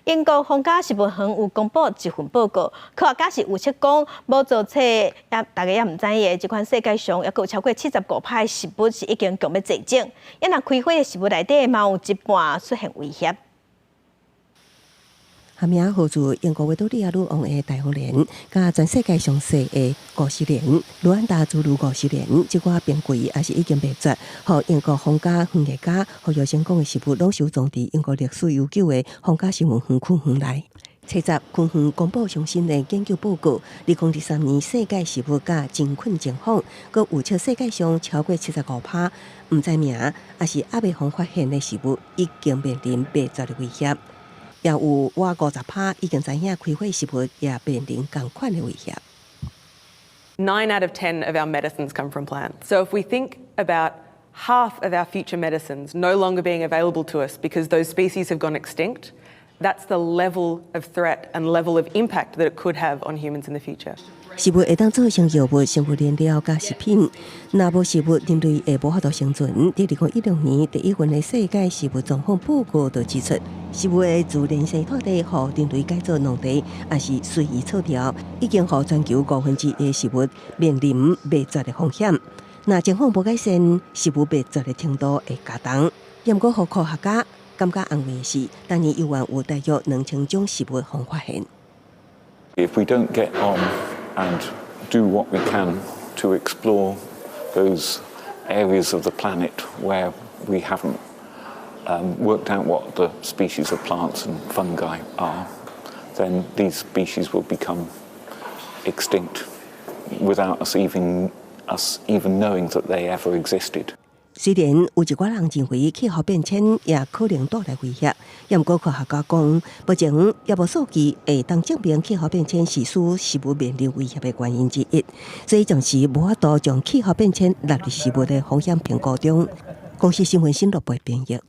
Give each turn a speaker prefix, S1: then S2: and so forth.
S1: 英國皇家植物園有公布一份報告，科學家是預測講，無做冊，也大家也毋知影，這款世界上猶閣有超過75%的植物是已經強欲絕種，抑若開花的植物內底嘛有一半出現威脅。
S2: 學名號做英國維多利亞女王的大紅蓮，佮全世界上細的五十蓮，盧安達諸如五十蓮，這寡瀕危抑是已經滅絕，予英國皇家園藝家予藥成功的植物，攏收藏佇英國歷史悠久的皇家植物園區園內。初十，園方公布上新的研究報告，2023年世界植物佮真菌情況，閣預測世界上超過75%毋知名，抑是猶未予發現的植物，已經面臨滅絕的威脅。也有倚50%已經知影開花植物也面臨仝款的威脅。
S3: Nine out of 10 of our medicines come from plants. So if we think about half of our future medicines no longer being available to us because those species have gone extinct, that's the level of threat and level of impact that it could have on humans in the future.
S2: 植物會當做成藥物、生物燃料佮食品。若無植物，人類會無法度生存。佇2016年第一份的世界植物狀況報告就指出，植物的自然生土地，予人類改做農地，抑是隨意鋤掉，已經予全球1/5的植物面臨滅絕的風險。若情況無改善，植物滅絕的程度會加重。毋過，予科學家感覺安慰的是，當年猶原有大約2000種植物予發現。
S4: If we don't get on and do what we can to explore those areas of the planet where we haven't worked out what the species of plants and fungi are, then these species will become extinct without us even knowing that they ever existed.
S2: 雖然有一寡人認為氣候變遷也可能帶來威脅，毋過科學家講，目前猶無數據會當證明氣候變遷是使植物面臨威脅的原因之一，所以暫時無法度將氣候變遷納入植物的風險評估中。公視新聞新錄播編譯。